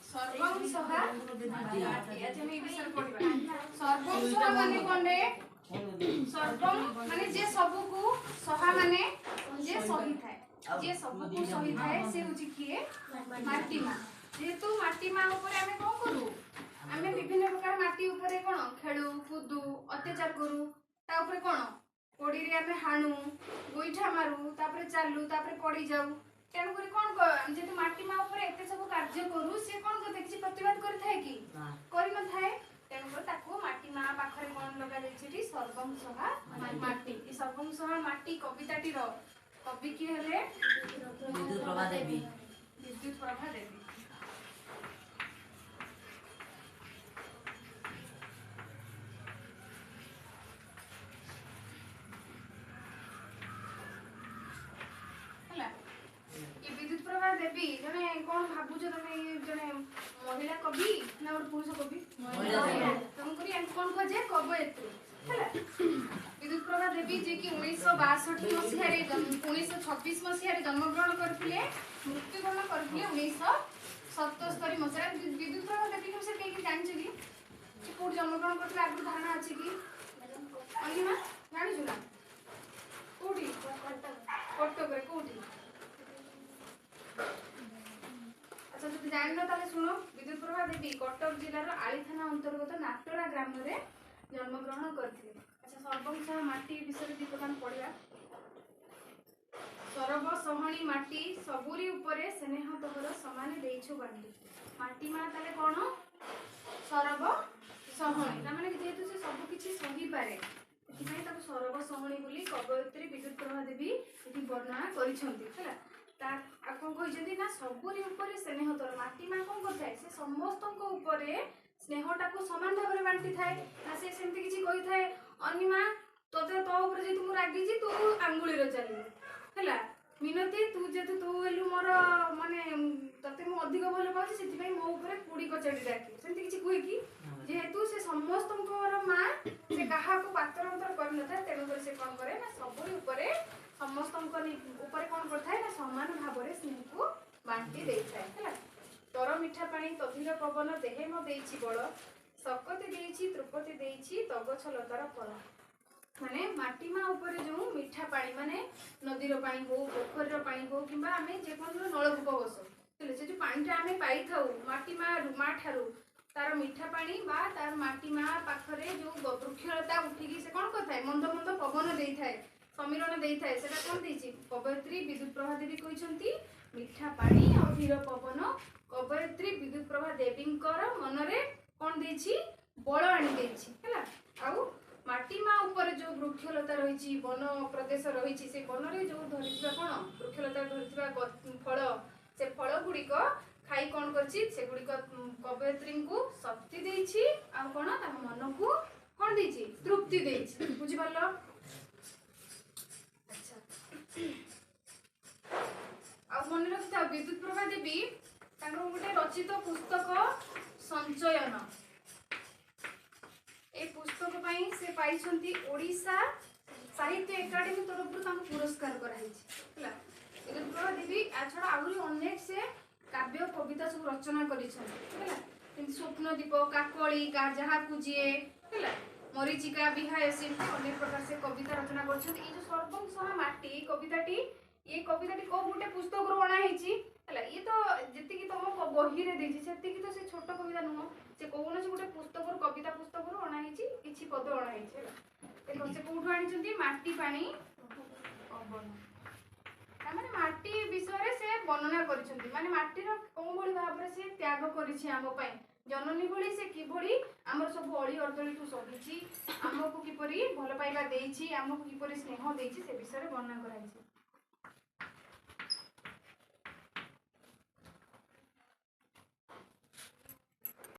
ସର୍ବଂସହା ମାଟି। ଆଜି ଆମେ ଏ ବିଷୟରେ ପଢିବା। ସର୍ବଂସହା ମାନେ କଣ ରେ? ସର୍ବଂ ମାନେ ଯେ ସବୁକୁ, ସହା ମାନେ ଯେ ସହିଥାଏ। ଯିଏ ସବୁକୁ ସହିଥାଏ ସେ ହଉଛି କିଏ? ମାଟି ମା। ଯେହେତୁ ମାଟି ମା ଉପରେ ଆମେ କଣ କରୁ? ଆମେ ବିଭିନ୍ନ ପ୍ରକାର ମାଟି ଉପରେ କଣ ଖେଳୁ, କୁଦୁ, ଅତ୍ୟାଚାର କରୁ। ତା ଉପରେ କଣ କୋଡିରେ ଆମେ ହାଣୁ, ଗୋଇଠା ମାରୁ, ତାପରେ ଚାଲୁ, ତାପରେ ପଡି ଯାଉ। ତେଣୁକରି କଣ, ଯେହେତୁ ମାଟି ମା ଉପରେ ଏତେ ସବୁ କାର୍ଯ୍ୟ କରୁ, ସିଏ କଣ କରିଥାଏ? କିଛି ପ୍ରତିବାଦ କରିଥାଏ କି? କରିନଥାଏ। ତେଣୁକରି ତାକୁ ମାଟି ମା ପାଖରେ କଣ ଲଗାଯାଇଛି ଏଠି? ସର୍ବଂସହା ମାଟି। ଏ ସର୍ବଂସହା ମାଟି କବିତାଟିର କବି କିଏ ହେଲେ? ବିଦ୍ୟୁତ ପ୍ରଭା ଦେବୀ। ବିଦ୍ୟୁତ ପ୍ରଭା ଦେବୀ। ହେଲା, ଏ ବିଦ୍ୟୁତ ପ୍ରଭା ଦେବୀ ଜଣେ କଣ ଭାବୁଛ ତମେ? ଇଏ ଜଣେ ମହିଳା କବି ନା ଗୋଟେ ପୁରୁଷ କବି? ତେଣୁକରି ୟାଙ୍କୁ କଣ କୁହାଯାଏ? କବୟିତ୍ରୀ। ହେଲା, ବିଦ୍ୟୁତ ପ୍ରଭା ଦେବୀ ଯିଏକି 1962 ମସିହାରେ, 1926 ମସିହାରେ ଜନ୍ମଗ୍ରହଣ କରିଥିଲେ, ମୃତ୍ୟୁବରଣ କରିଥିଲେ 1977 ମସିହାରେ। ବିଦ୍ୟୁତ ପ୍ରଭା ଦେବୀଙ୍କ ବିଷୟରେ କେହି ଜାଣିଛ କି? ସେ କୋଉଠି ଜନ୍ମଗ୍ରହଣ କରିଥିଲେ ଆଗରୁ ଧାରଣା ଅଛି କି? ଅନିମା, ଜାଣିଛୁ ନା? କୋଉଠି? କଟକରେ। କୋଉଠି? ଆଚ୍ଛା, ଯଦି ଜାଣିନ ତାହେଲେ ଶୁଣ। ବିଦ୍ୟୁତ ପ୍ରଭା ଦେବୀ କଟକ ଜିଲ୍ଲାର ଆଳି ଥାନା ଅନ୍ତର୍ଗତ ନାଟରା ଗ୍ରାମରେ ଜନ୍ମଗ୍ରହଣ କରିଥିଲେ। ଆଚ୍ଛା, ସର୍ବଂସହା ମାଟି ବିଷୟରେ ଦି ପ୍ରକାର ପଢିବା। ସରବ ସହଣୀ ମାଟି, ସବୁରି ଉପରେ ସ୍ନେହ ତୋହର ସମାନେ ଦେଇଛୁ ବାଣ୍ଟି। ମାଟି ମା ତାହେଲେ କଣ? ସରବ ସହଣୀ। ତାମାନେ ଯେହେତୁ ସେ ସବୁ କିଛି ସହିପାରେ, ସେଥିପାଇଁ ତାକୁ ସରବ ସହଣୀ ବୋଲି କବୟିତ୍ରୀ ବିଦ୍ୟୁତ ପ୍ରଭା ଦେବୀ ଏଠି ବର୍ଣ୍ଣନା କରିଛନ୍ତି। ହେଲା, ତା ଆଉ କଣ କହିଛନ୍ତି ନା, ସବୁରି ଉପରେ ସ୍ନେହ ତୋର। ମାଟି ମା କଣ କରିଥାଏ? ସେ ସମସ୍ତଙ୍କ ଉପରେ ସ୍ନେହଟାକୁ ସମାନ ଭାବରେ ବାଣ୍ଟିଥାଏ ନା ସେ ସେମିତି କିଛି କହିଥାଏ, ଅନିମା ତୋତେ, ତୋ ଉପରେ ଯେହେତୁ ମୁଁ ରାଗିଛି, ତୁ ଆଙ୍ଗୁଳିର ଚାଲିବୁ। ହେଲା, ମିନତି ତୁ ଯେହେତୁ ତୁ ହେଲୁ ମୋର, ମାନେ ତତେ ମୁଁ ଅଧିକ ଭଲ ପାଉଛି, ସେଥିପାଇଁ ମୋ ଉପରେ କୁଡି କଚାଡ଼ି ଡାକିବୁ, ସେମିତି କିଛି କୁହେ କି? ଯେହେତୁ ସେ ସମସ୍ତଙ୍କର ମା, ସେ କାହାକୁ ପାତର ଅନ୍ତର କରିନଥାଏ। ତେଣୁକରି ସେ କଣ କରେ ନା, ସବୁରି ଉପରେ, ସମସ୍ତଙ୍କ ଉପରେ କଣ କରିଥାଏ ନା, ସମାନ ଭାବରେ ସ୍ନେହକୁ ବାଣ୍ଟି ଦେଇଥାଏ। ହେଲା, ତର ମିଠା ପାଣି ତଧିର ପବନ ଦେହେ ମୋ ଦେଇଛି ବଳ, ଶକତି ଦେଇଛି, ତୃପତି ଦେଇଛି ତଗଛ ଲତାର ଫଳ। ମାନେ ମାଟି ମା ଉପରେ ଯୋଉ ମିଠା ପାଣି, ମାନେ ନଦୀର ପାଣି ହଉ, ପୋଖରୀର ପାଣି ହଉ, କିମ୍ବା ଆମେ ଯେକୌଣସି ନଳକୂପ ବସଉ, ହେଲେ ସେ ଯୋଉ ପାଣିଟା ଆମେ ପାଇଥାଉ ମାଟି ମା ମା ଠାରୁ, ତାର ମିଠା ପାଣି ବା ତାର ମାଟି ମା ପାଖରେ ଯୋଉ ବୃକ୍ଷଲତା ଉଠିକି ସେ କଣ କରିଥାଏ? ମନ୍ଦ ମନ୍ଦ ପବନ ଦେଇଥାଏ, ସମୀରଣ ଦେଇଥାଏ। ସେଟା କଣ ଦେଇଛି? କବୟିତ୍ରୀ ବିଦ୍ୟୁତ ପ୍ରଭା ଦେବୀ କହିଛନ୍ତି, ମିଠା ପାଣି ଆଉ ଧୀର ପବନ କବୟିତ୍ରୀ ବିଦ୍ୟୁତ ପ୍ରଭା ଦେବୀଙ୍କର ମନରେ କଣ ଦେଇଛି? ବଳ ଆଣି ଦେଇଛି। ହେଲା, ଆଉ ମାଟି ମା ଉପରେ ଯୋଉ ବୃକ୍ଷଲତା ରହିଛି, ବନ ପ୍ରଦେଶ ରହିଛି, ସେ ବନରେ ଯୋଉ ଧରିଥିବା କଣ ବୃକ୍ଷଲତା ଧରିଥିବା ଫଳ, ସେ ଫଳ ଗୁଡ଼ିକ ଖାଇ କଣ କରିଛି? ସେଗୁଡ଼ିକ କବୟିତ୍ରୀଙ୍କୁ ଶକ୍ତି ଦେଇଛି ଆଉ କଣ ତାଙ୍କ ମନକୁ କଣ ଦେଇଛି? ତୃପ୍ତି ଦେଇଛି। ବୁଝିପାରିଲ? ଆଚ୍ଛା, ଆଉ ମନେ ରଖିଥାଅ, ବିଦ୍ୟୁତ ପ୍ରଭା ଦେବୀ ତାଙ୍କର ଗୋଟେ ରଚିତ ପୁସ୍ତକ ସଞ୍ଚୟନ, ଏ ପୁସ୍ତକ ପାଇଁ ସେ ପାଇଛନ୍ତି ଓଡ଼ିଶା ସାହିତ୍ୟ ଏକାଡେମୀ ତରଫରୁ ତାଙ୍କୁ ପୁରସ୍କାର କରାହେଇଛି। ହେଲା, ବିଦ୍ୟୁତ ପ୍ରଭା ଦେବୀ ୟା ଛଡ଼ା ଆହୁରି ଅନେକ ସେ କାବ୍ୟ କବିତା ସବୁ ରଚନା କରିଛନ୍ତି। ହେଲା, ଯେମିତି ସ୍ୱପ୍ନଦୀପ, କାକଳି, ଯାହାକୁ ଯିଏ, ହେଲା, ମରିଚିକା, ବିହାୟସୀ, ଏମିତି ଅନେକ ପ୍ରକାର ସେ କବିତା ରଚନା କରିଛନ୍ତି। ଏଇ ଯୋଉ ସର୍ବଂସହା ମାଟି କବିତାଟି, ଏ କବିତାଟି କୋଉ ଗୋଟେ ପୁସ୍ତକରୁ ଅଣା ହେଇଛି। ହେଲା, ଇଏ ତ ଯେତିକି ତମ ବହିରେ ଦେଇଛି ସେତିକି ତ ସେ ଛୋଟ କବିତା ନୁହଁ। ସେ କୌଣସି ଗୋଟେ ପୁସ୍ତକରୁ, କବିତା ପୁସ୍ତକରୁ ଅଣା ହେଇଛି, କିଛି ପଦ ଅଣା ହେଇଛି। ହେଲା, ଦେଖ ସେ କୋଉଠୁ ଆଣିଛନ୍ତି? ମାଟି ପାଣି ପବନ। ତାମାନେ ମାଟି ବିଷୟରେ ସେ ବର୍ଣ୍ଣନା କରିଛନ୍ତି, ମାନେ ମାଟିର କୋଉ ଭଳି ଭାବରେ ସେ ତ୍ୟାଗ କରିଛି ଆମ ପାଇଁ, ଜନନୀ ଭଳି ସେ କିଭଳି ଆମର ସବୁ ଅଳି ଅର୍ଦ୍ଦଳିକୁ ସହିଛି, ଆମକୁ କିପରି ଭଲ ପାଇବା ଦେଇଛି, ଆମକୁ କିପରି ସ୍ନେହ ଦେଇଛି, ସେ ବିଷୟରେ ବର୍ଣ୍ଣନା କରାଯାଇଛି।